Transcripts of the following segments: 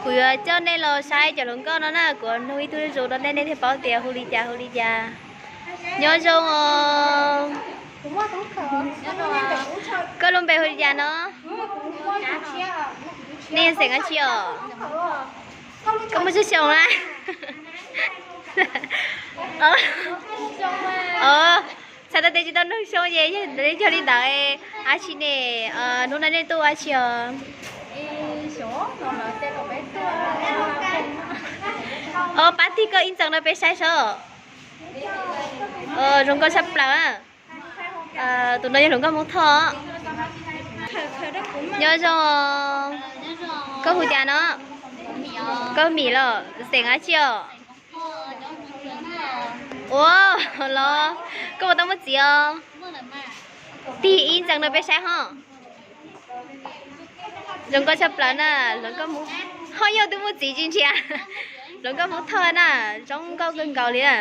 Kuv yuav coj nej los saib cov hluas nkauj no na, kuv nug ib tug zuj zus no nej, nej thiaj paub tias hu li cas hu li cas. Nyob zoo os. Koj lub npe hu li cas no? Nej yog xeem dab tsi os? Koj muaj tsawg xyoo na? Txhais tau tias tsis tau noog xyoo ces yog li ntawd. Dab tsi ne, hnub no nej tuaj ua dab tsi os? Os, pab tig koj ib ntxees no peb saib saib. Zoo nkauj tshaj plaws. Tus no yog hluas nkauj Hmoob Thoj. Nyob zoo. Koj hu cas no? Koj Mim los xeem dab tsi os? Ua los, koj puas tau muaj txiv os? Tig ib ntxees no peb saib ho. Zoo nkauj tshaj plaws na, hluas nkauj Hmoob, ho yog twb muaj txiv tsis nrhiav. Hluas nkauj Hmoob Thoj na, zoo nkauj kawg nkaus li na.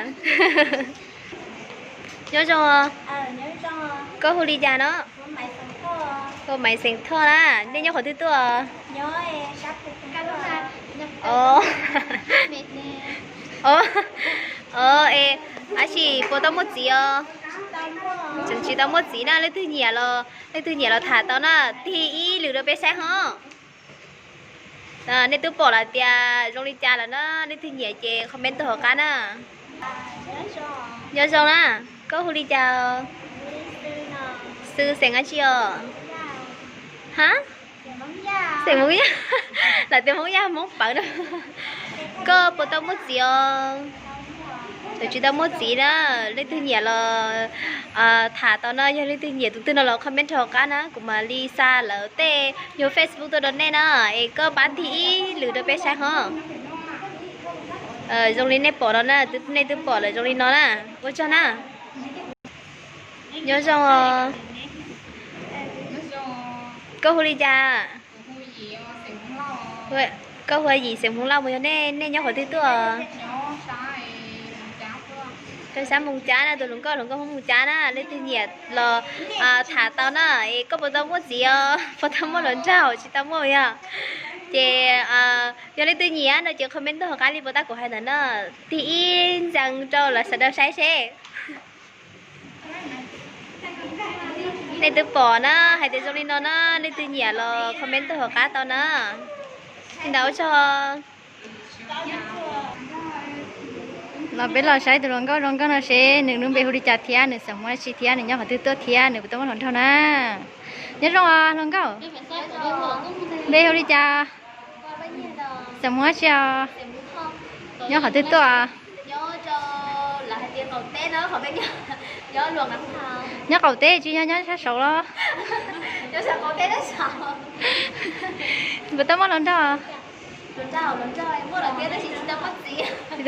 Nyob zoo. Koj hu li cas no? Hu Maiv xeem Thoj na. Nej nyob qhov twg tuaj? Dab tsi puas tau muaj txiv os? Tseem tsis tau muaj txiv na, leej twg nyiam los, leej twg nyiam los tham tau na, tig ib lwm rau peb saib ho. Nej twb pom lawm tias zoo li cas lawm na, leej twg nyiam ces comment tuaj hauv qab na. Nyob zoo na, koj hu li cas? Xwb, xeem dab tsi os? Ha? Xeem Hmoob Yaj. Lawv tias Hmoob Yaj Hmoob Pawv na. Koj puas tau muaj txiv os? Tseem tsis tau muaj txiv na, leej twg nyiam los tham tau na, yog leej twg nyiam tus twg no los comment rau hauv qab na, kuv mam li xa lawv tej nyuag Facebook tuaj rau nej na, es koj pab tig ib lwm rau peb saib ho. Zoo li nej pom no na, nej twb pom lawm zoo li no na, ua tsaug na. Nyob zoo os. Koj hu li cas? Koj hu ua Yim xeem Hmoob Lauj, puas yog nej, nej nyob qhov twg tuaj? Rau sab Moos Cab na, tus hluas nkauj, hluas nkauj Hmoob Moos Cab na, leej twg nyiam los tham tau na, es koj puas tau muaj txiv os, puas tau muaj hluas nraug, tsis tau muaj yog. Ces yog leej twg nyiam no ces comment tuaj hauv qab li puas tab kuv hais ntawd na, tig ib ntxees rau lawv sawv daws saib seb. Nej twb pom na, hais tias zoo li no na, leej twg nyiam los comment tuaj hauv qab tau na. Li ntawd ua tsaug. No peb los saib tus hluas nkauj zoo nkauj no seb nws lub npe hu li cas thiab nws xeem Hmoob dab tsi thiab nws nyob qhov twg tuaj thiab nws puas tau muaj hluas nraug na. Nyob zoo os hluas nkauj. Npe hu li cas? Xeem Hmoob dab tsi os? Nyob qhov twg tuaj? Nyob qaum teb tsis yog nyob sab saud los? Puas tau muaj hluas nraug? Tsis tau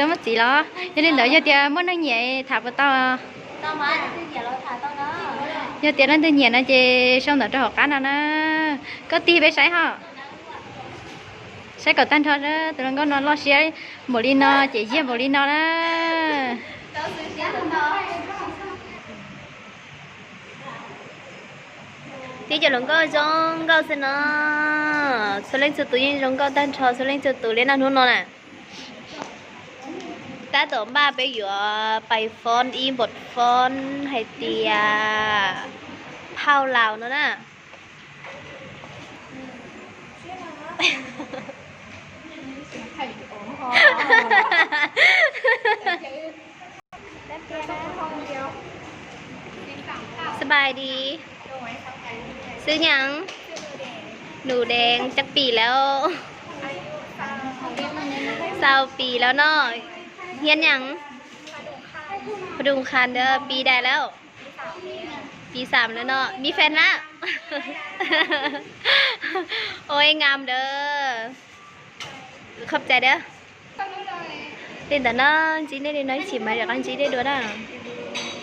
muaj txiv los? Yog li ntawd yog tias muaj neeg nyiam tham puas tau? Yog tias leej twg nyiam no ces sau ntawv rau hauv qab no na. Koj tig peb saib ho. Saib kom tag nrho, tus hluas nkauj no loj siab npaum li no ces yiag npaum li no na. Tib cov hluas nkauj zoo nkauj xwb no. Txhua leej txhua tus yeej zoo nkauj tag nrho txhua leej txhua tus li na hnub no na. Tab tom npaj peb yuav pais foob ib npam foob hais tias phauj laus no na. Sbais dis. Xwb nyav. Nus dees caj pim lawm. Xaus pim lawm no. Hiab nyav. Pha dung khas ntawd pib dais lawm. Pib xam lawm no, mi fes lawm. Ua ib ngam ntawd. Khom cai dawb. Li ntawd no, ntsib nej li no ib chim mas rov qab ntsib dej dua na.